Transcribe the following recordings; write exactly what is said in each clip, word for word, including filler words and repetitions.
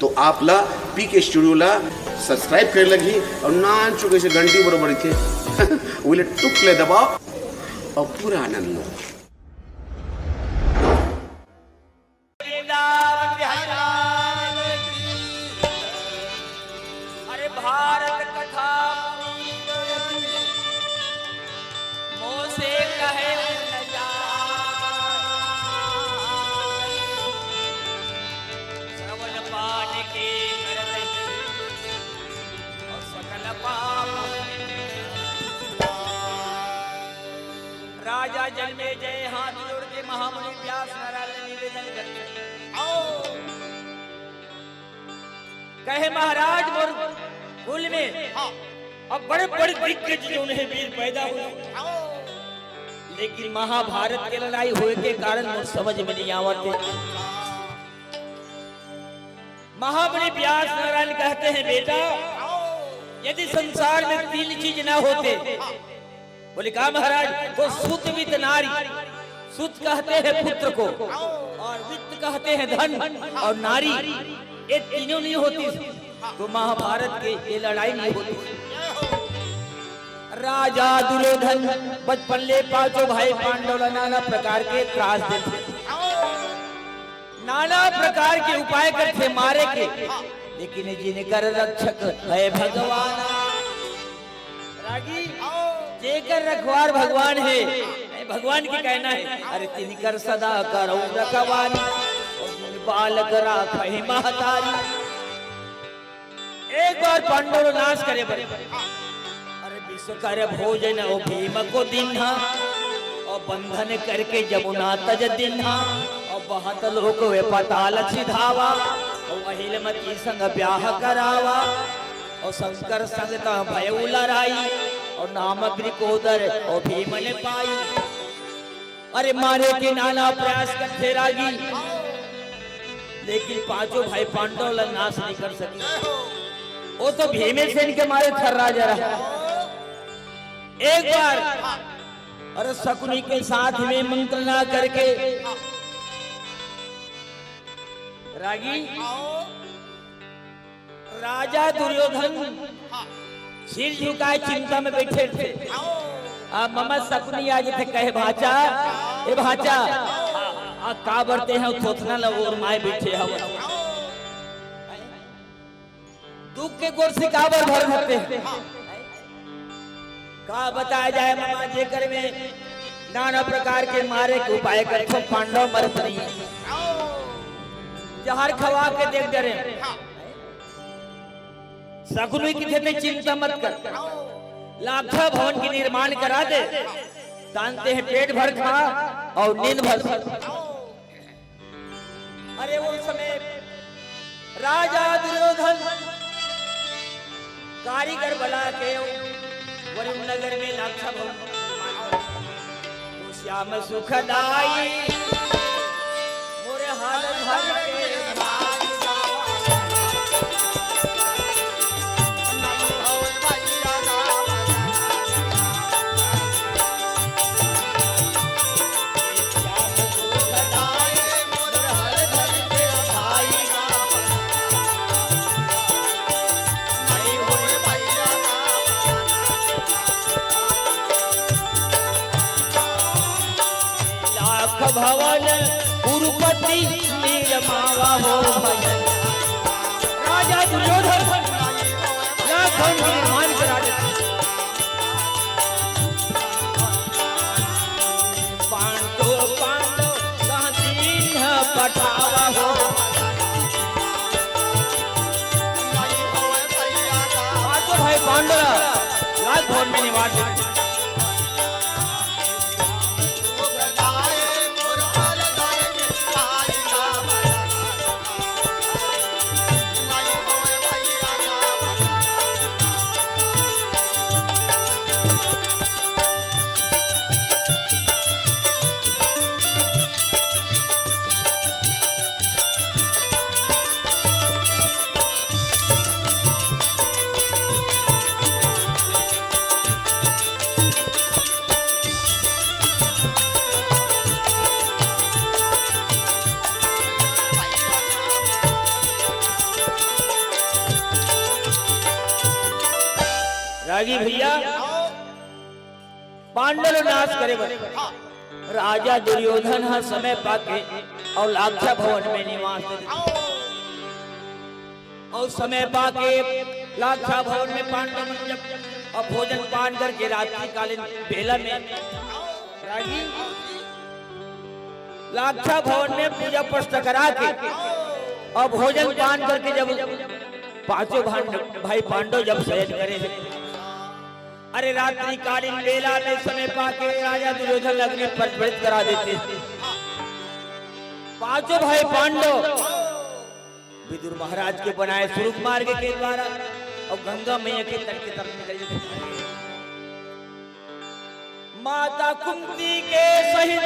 तो आप ला पीके स्टूडियो ला सब्सक्राइब करे लगही अउ नान चुके से घंटी बरोबर रहिथे। उले टुक ले दबाओ अउ पूरा आनंद लो। वृंदावन बिहारी लाल की। अरे भारत कथा मोसे कहे न जाय। श्रवण पाठ के करत और सकल पाप। राजा जन्मेजय हाथ जोड़ के महामुनि व्यास नारायण निवेदन करते हैं। कहे महाराज, मोर कुल में हाँ। अब बड़े बड़े दिग्गज जो उन्हें वीर पैदा हुए, हाँ। लेकिन महाभारत के लड़ाई होए के कारण मोर समझ में नहीं आवत है। महामुनि व्यास नारायण कहते हैं, बेटा, यदि संसार में तीन चीज ना होते, बोले, का महाराज? वो सुत वित्त नारी। सुत कहते हैं पुत्र को, और वित्त कहते हैं धन, और नारी, ये तीनों नहीं होती तो महाभारत के ये लड़ाई नहीं होती। राजा दुर्योधन बचपन ले पांचों भाई पांडव ला नाना प्रकार के त्रास देथे, नाना प्रकार के उपाय करथे मारे के, लेकिन जिनकर रक्षक है भगवान। रागी, जेकर रखवार भगवान है, नहीं, भगवान की कहना है, अरे तिनकर सदा करौ रखवारी, बालक राखहि महतारी। एक बार पांडव लो नाश करे बरे। अरे विश्व कर भोजन ओ भीम को दिन्हा, और बंधन करके जमुना तज दिन्हा, और बहत लोक वे पाताल सिधावा, और अहिलमती संग ब्याह करावा, और शंकर संग ता भय उलराई, और नाम वृकोदर और भीम ने पाई। अरे मारे के नाना प्रयास करथे रागी, लेकिन पांचों भाई पांडव ला नाश नहीं कर सके। वो तो भीमसेन के मारे थर्रा जा रहा। एक बार अरे शकुनी के साथ में मंत्रणा करके रागी राजा दुर्योधन सिर झुकाए चिंता में बैठे थे। आ ममा शकुनी आ जथे, कहे, भाचा, ए भाचा, आ, आ काबर ते हैं थोथना ला ओरमाए बैठे हव? दुख के गोर से काबर भर होते हैं? का बताया जाए ममा, जेकर में नाना प्रकार के मारे के उपाय करथो, पांडव मरत नहीं। जहर खवा के देख डरे। शकुनी कथे ते चिंता मत कर, लाक्षा भवन के निर्माण करा दे, तानते हैं पेट भर खा और नींद भर सो। अरे वो समय राजा दुर्योधन कारीगर बला के वरुण नगर में लाक्षा भवन श्याम सुखदाई मोरे हाल धन के लाख भवन कुरुपति निर्मावा हो भजन। राजा दुर्योधन लाख भवन के निर्माण करा देते। पांडो पांडो कह दीन्ह पठावा हो। पांचों भाई पांडव लाख भवन में निवास। लगी भैया, पांडव लो नाश करे बर राजा दुर्योधन ह समय पाके अउ लाक्षा भवन में निवास दे देथे। अउ समय पाके लाक्षा भवन में पांडव मन जब अब भोजन पान करके रात्रिकालीन बेला में रागी लाक्षा भवन में पूजा पष्ट करा के अउ भोजन पान करके जब पांचों भांड-, भाई पांडव जब शयन करे हे, अरे रात्रिकालीन बेला में समय पाके राजा दुर्योधन अग्नि प्रज्वलित करा देथे। पांचों भाई पांडव विदुर महाराज के बनाए सुरुग मार्ग के द्वारा अउ गंगा मैया के तट के तरफ निकल जाथे। माता कुंती के सहित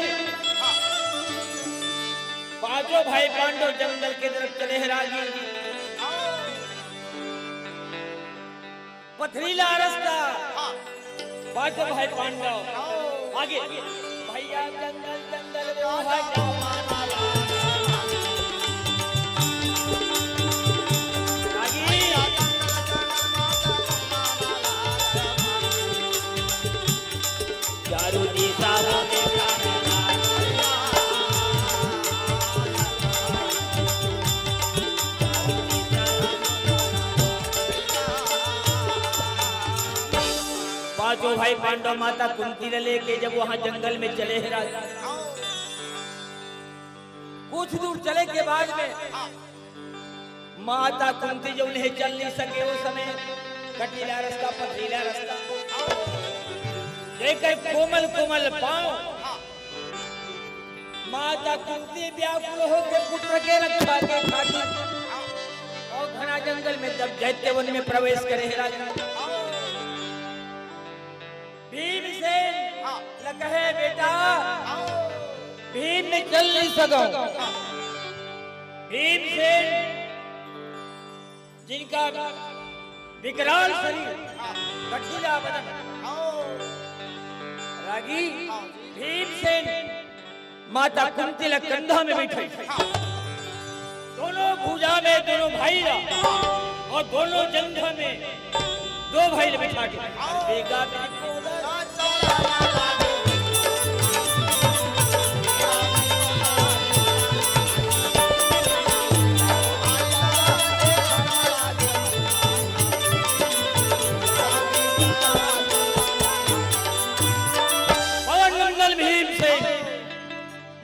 पांचों भाई पांडव जंगल के तरफ चले हे रागी। पथरीला रास्ता। पांचों भाई पांडव आगे। भैया जंगल जंगल में भाई आगे। चारों दिशा में पांचों भाई पांडव माता कुंती ला लेके जब वहां जंगल में चले हे राजा, कुछ दूर चले के बाद में माता कुंती जो उन्हें चल नहीं सके, वो समय कटीला रास्ता, पथरीला रास्ता, लेकर कोमल कोमल पांव माता कुंती व्याकुल होके पुत्र के रक्षा के खातिर अउ घना जंगल में जब दैत्य वन में प्रवेश करे हे राजा, भीमसेन ला कहे, "बेटा, भीम मैं चल नहीं सकंव।" भीमसेन जिनका विकराल शरीर, गठीला बदन, रागी भीमसेन माता कुंती ला कंधा में बैठाय, दोनों भुजा में दोनों भाई ला, अउ दोनों जंघा में दो भाई ला बैठा के, बेगा बेगोदर। पवन नंदन भीमसेन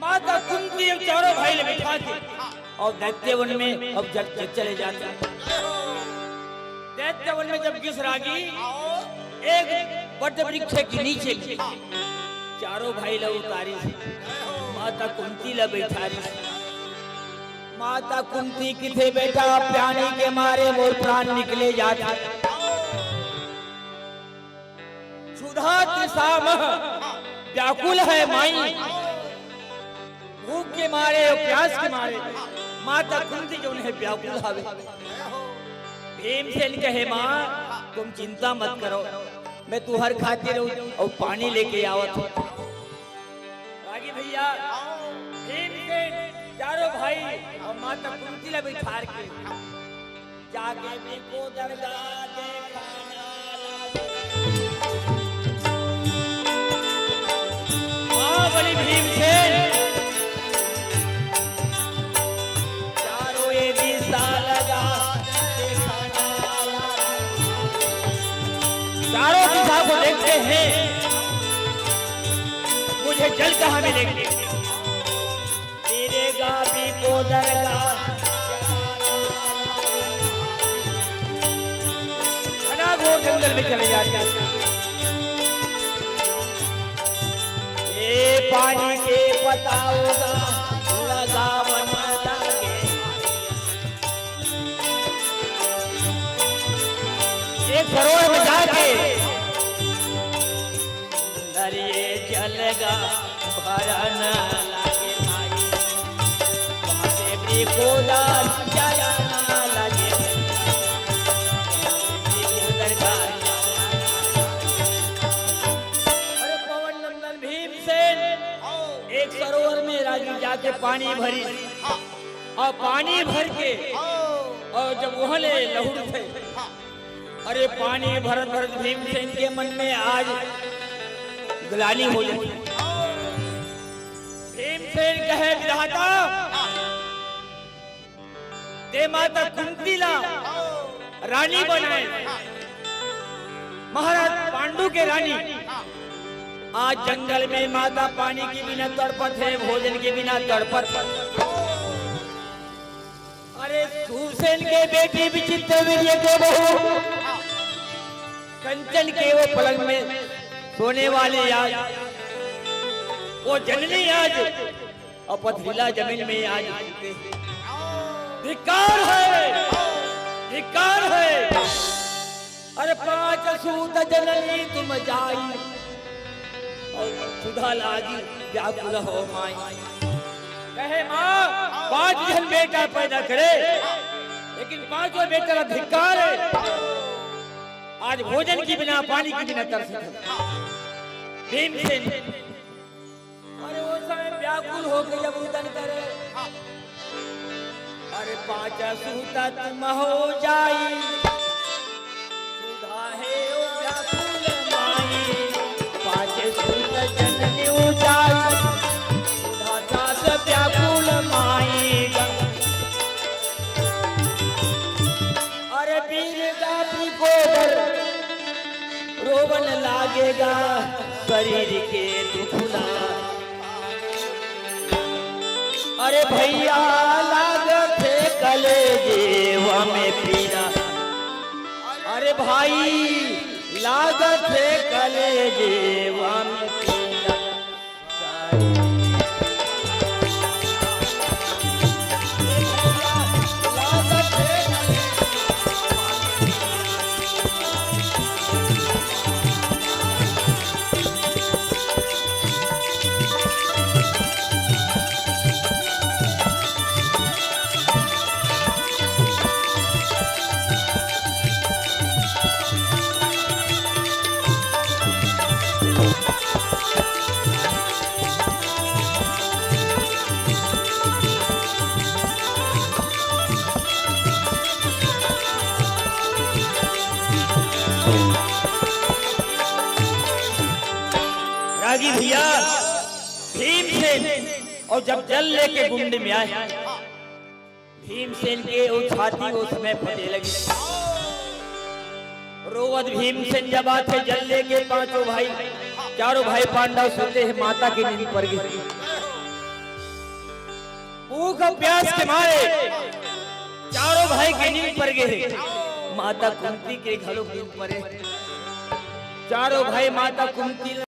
माता कुंती अउ चारों भाई ला बैठा के अउ दैत्य वन में अब जब, जब चले जाथे। दैत्य वन में जब गिस रागी एक बट वृक्ष के नीचे चारों भाई ला उतारिस, माता कुंती ला बैठारिस। माता कुंती किथे, "बेटा, प्यानी के मारे मोर प्राण निकले जाथे।" क्षुधा तृषा मह व्याकुल है माई, भूख के मारे अउ प्यास के मारे माता कुंती जो उन्हें व्याकुल हवे। भीमसेन कहे, "माँ, तुम चिंता मत करो, मैं तुहर खातिर अउ, अउ पानी लेके आवत हूँ।" रागी भैया, भीमसेन चारों भाई अउ माता कुंती ला बिठार के जाके भी को दरगाह देखा ना लागे। महाबली भीमसेन चारों ये दिशा लगा देखा ना लागे। चारों दिशा को देखते हैं, मुझे जल कहाँ मिलेंगे? तेरे गावी को दरगाह। घना घोर जंगल में चले जाते हैं। ये पानी के पताओगा लगावन लागे। एक सरोवर में जाके नरिये जलगा भरन लागे भाई, बाटे भी कोदार जलन लागे, बाटे भी कोदार का। अरे पवन नंदन भीमसेन एक सरोवर में रागी जाके पानी भरी, अउ पानी भर के अउ जब वहां ले लहुट थे, अरे पानी भरत भरत भीमसेन के मन में आज ग्लानि हो जाथे। भीमसेन कहे, विधाता, तें माता कुंती ला रानी बनाए, महाराज पांडु के रानी। आज जंगल में माता पानी के बिना तड़पत हे, भोजन के बिना तड़पत। अरे सूरसेन के बेटी विचित्र वीर्य के बहू कंचन के वो पलंग में सोने वाली आज, वो जननी आज और पथरीला जमीन में आज धिक्कार है, धिक्कार है। अरे पांच सूत जननी तुम जाई, और सुधा लागी व्याकुल हो माई। कहे माँ, पांच जन बेटा पैदा करे, लेकिन पांचों बेटा ला धिक्कार है। आज भोजन के बिना, पानी के बिना तरसत हे भीमसेन। अरे वो समय व्याकुल होके जब रुदन करे, अरे पांच सूत तुम हो जाई, सुधा हे ओ व्याकुल माई, पांच सूत जननी हो जाई, सुधा दास व्याकुल माई। अरे वीर गात्री को बर रोवन लागेगा शरीर के दुखला। अरे भैया लागत हे कलेजेवा में पीरा, अरे भाई लागत हे कलेजेवा में पीरा। रागी भैया, भीमसेन और जब जल लेके गुंड में आए, भीमसेन के वो छाती वो समय फटे लगी। रोवत भीमसेन जब आथे जल लेके, पांचों भाई, चारों भाई पांडव सोते हैं, माता की नींद पर गई। भूख और प्यास के मारे चारों भाई के नींद पर गए। माता कुंती के घलो नींद परे। चारों भाई माता कुंती